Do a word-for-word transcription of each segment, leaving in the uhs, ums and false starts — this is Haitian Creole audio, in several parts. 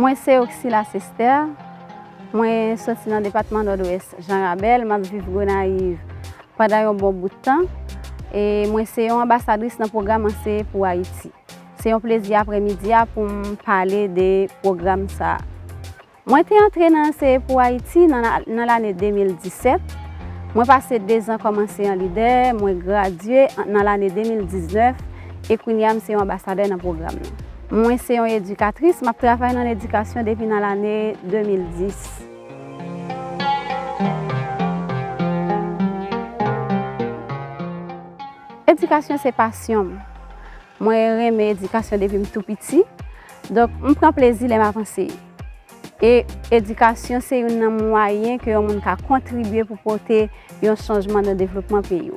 Mwen se Oxylas Esther. Mwen soti nan depatman Nòdwès, Jan Rabèl. M ap viv Gonayiv pandan yon bon bout tan. E mwen se yon anbasadris nan pwogram Anseye pou Ayiti. Se yon plezi aprèmidi a pou m pale de pwogram sa a. Mwen te antre nan Anseye pou Ayiti nan, nan lane de mil disèt. Mwen pase dezan kòm anseyan lidè, mwen gradye an, nan lane de mil diznèf, e kounye a m se yon anbasadè nan pwogram nan. Mwen se yon edikatris, m ap travay nan ledikasyon depi nan lane de mil dis. Edikasyon se pasyon m. Mwen renmen edikasyon depi m tou piti. Donk, m pran plezi lè m ap anseye. E edikasyon se youn nan mwayen ke yon moun ka kontribye pou pote yon chanjman nan devlopman peyi w.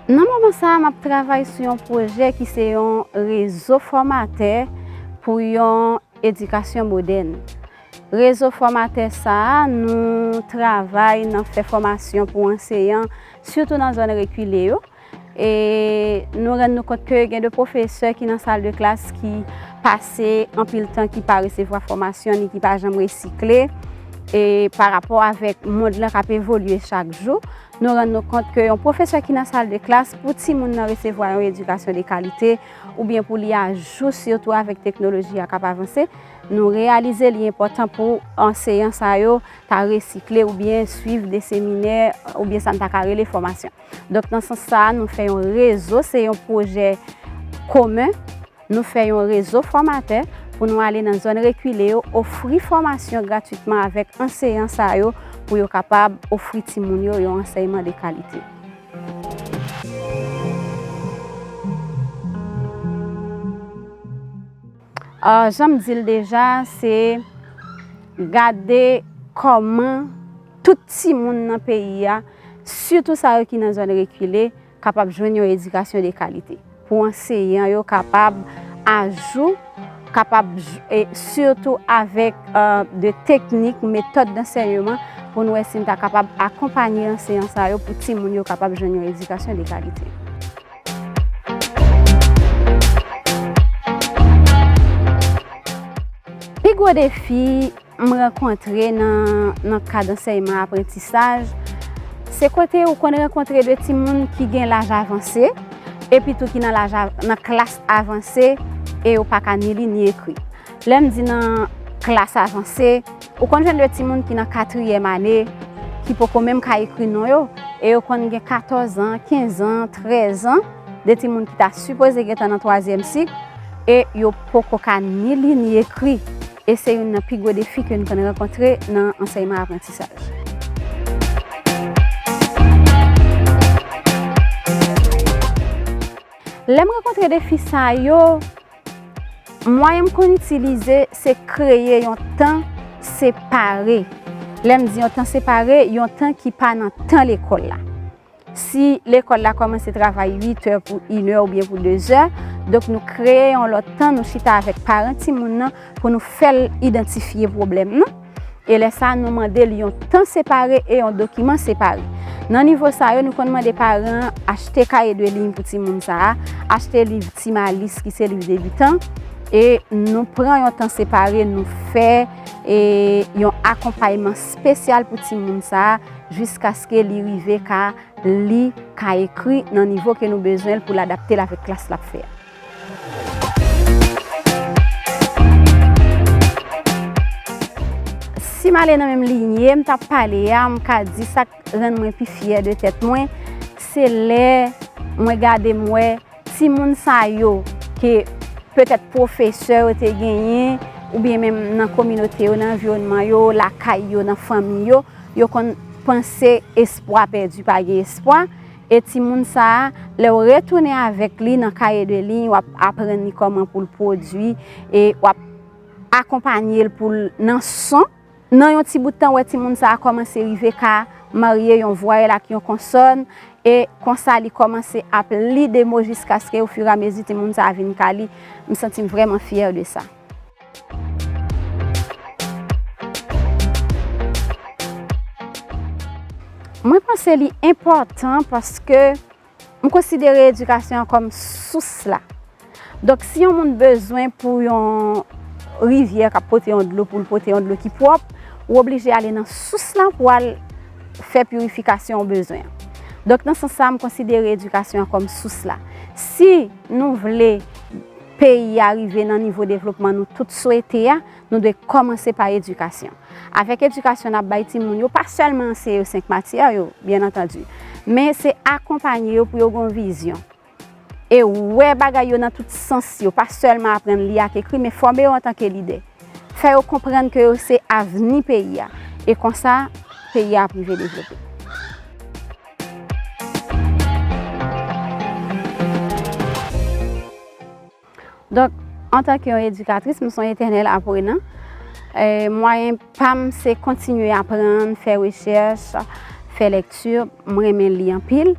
Nan moman sa a, m ap travay sou yon pwojè ki se yon rezo fòmatè pou yon edikasyon modèn. Rezo fòmatè sa a, nou travay nan fè fòmasyon pou anseyan, sitou nan zòn rekile yo. E nou rann nou kont ke gen de pwofesè ki nan sal de klas ki pase anpil tan ki pa resevwa fòmasyon ni ki pa janm resikle. E pa rapò avèk mond lan k ap evolye chak jou, nou rann nou kont ke yon pwofesè ki nan sal de klas, pou timoun nan resevwa yon edikasyon de kalite, oubyen pou li ajou sitou avèk teknoloji a k ap avanse, nou reyalize li enpòtan pou anseyan sa yo ta resikle oubyen swiv de seminè oubyen sa n ta ka rele fòmasyon. Donk, nan sans sa a, nou fè yon rezo, se yon pwojè komen. Nou fè yon rezo fòmatè pou nou ale nan zòn rekile yo, ofri fòmasyon gratwitman avèk anseyan sa yo pou yo kapab ofri timoun yo yon ansèyman de kalite. Ah, jan m di l deja, se gade kòman tout timoun nan peyi a, sitou sa yo ki nan zòn rekile, kapab jwenn yon edikasyon de kalite. Pou anseyan yo kapab ajou, kapab j-, e sitou avèk, euh, de teknik, metòd dansèyman, pou n wè si n ta kapab akonpanye anseyan sa yo pou timoun yo kapab jwenn yon edikasyon de kalite. Pi gwo defi m rankontre nan, nan kad ansèyman aprantisaj, se kote ou konn rankontre de timoun ki gen laj avanse, epi tou ki nan laj av-, nan klas avanse, e yo pa ka ni li ni ekri. Lè m di nan klas avanse, ou konn jwenn de timoun ki nan katriyèm ane, ki poko menm ka ekri non yo, e yo konn gen katòz an, kenz an, trèz an, de timoun ki ta sipoze gentan nan twazyèm sik, e yo poko ka ni li ni ekri. E se youn nan pi gwo defi ke n konn rankontre nan ansèyman aprantisaj. Lè m rankontre defi sa yo, mwayen m konn itilize se kreye yon tan separe. Lè m di yon tan separe, yon tan ki pa nan tan lekòl la. Si lekòl la kòmanse travay uit è pou inè oubyen pou dezè, donk nou kreye yon lòt tan, nou chita avèk paran timoun nan pou nou fè l idantifye pwoblèm nan. E lè sa a, nou mande l yon tan separe e yon dokiman separe. Nan nivo sa yo, nou konn mande paran an achte kaye de liy pou timoun sa a, achte liv Ti Malis ki se liv debitan, e nou pran yon tan separe, nou fè, e, yon akonpayman espesyal pou timoun sa a, jiskaske li rive ka li ka ekri nan nivo ke nou bezwen l pou l adapte l avèk klas l ap fè a. Si m ale nan menm linye m t ap pale a, m ka di sa k rann mwen pi fyè de tèt mwen, se lè mwen gade m wè timoun sa yo ke petèt pwofesè yo te genyen, oubyen menm nan kominote yo, nan anviwònman yo, lakay yo, nan fanmi yo, yo konn panse espwa pèdi, pa gen espwa. E timoun sa a, lè w retounen avèk li nan kaye de liy, w ap aprann li kòman pou l pwodui, e w ap akonpanye l pou l nan son. Nan yon ti bout tan, w wè timoun sa a kòmanse rive ka marye yon vwayèl ak yon konsòn, e konsa li kòmanse ap li de mo jiskaske ofiramezi timoun sa a vin ka li. M santi m vrèman fyè de sa. Mwen panse li enpòtan paske M konsidere edikasyon an kòm sous la. Donk, si yon moun bezwen pou yon rivyè k ap pote yon dlo, pou l pote yon dlo ki pwòp, ou oblije ale nan sous lan pou al fè pirifikasyon ou bezwen an. Donk, nan sans sa, m konsidere edikasyon an kòm sous la. Si nou vle peyi a rive nan nivo devlopman nou tout swete a, nou dwe kòmanse pa edikasyon. Avèk edikasyon n ap bay timoun yo, pa sèlman anseye yo senk matyè yo, byen antandi, men se akonpanye yo pou yo gen yon vizyon. E wè bagay yo nan tout sans yo, pa sèlman aprann li ak ekri, men fòme yo antanke lidè. Fè yo konprann ke yo se avni peyi a. E konsa, peyi a ap rive devlope. Donk, antanke yon edikatris, m se yon etènèl aprenan. E, mwayen pa m, se kontinye aprann, fè rechèch, fè lèkti. M renmen li anpil.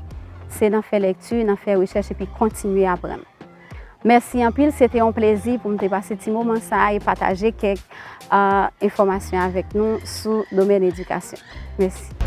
Se nan fè lèkti, nan fè rechèch epi kontinye aprann. Mèsi anpil, se te yon plezi pou m te pase ti moman sa a e pataje kèk, a, enfòmasyon avèk nou sou domèn edikasyon. Mèsi.